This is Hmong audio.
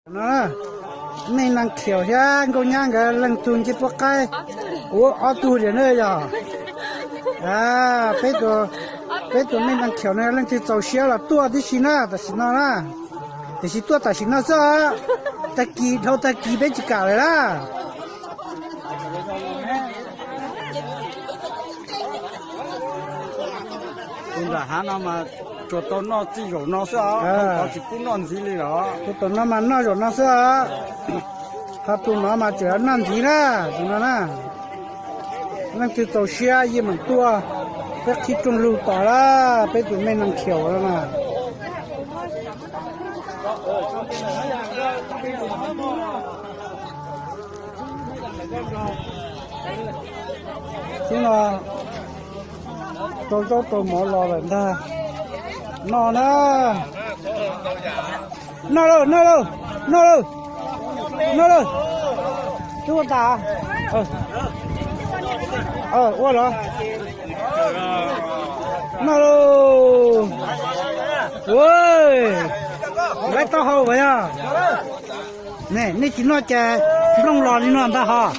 No, Mej Neeg Khiaum thiab Nkauj Nyab nkawd leej tug nce puab qaib, ua ob tug tiag na yog. Peb tus Mej Neeg Khiaum no leej twg txaus siab los tuaj tib si na tam sim no na. Tiam sis tuaj tam sim no xwb os, tag kis dhau tag kis peb tsis kam lawm na. Tus nram hav no mas tsuas tau noj txij zaum no xwb os, tsis pub noj ntxiv li los. Tus tom no mas noj zaum no xwb os, ho tus no mas tseem noj ntxiv na, tus no na. Leej twg txaus siab yeej meem tuaj, peb qhib rooj lug tos lawm peb tus Mej Neeg Khiaum no na. Xub no rau zaub rau mov los lawm ntag. Noj na. Noj lauj, noj lauj, noj lauj, noj lauj. Twb ua tas. Ua los. Noj lauj. Ua, laib taub hau as yog. Nej tsis noj ces nplooj los li no ntag hos.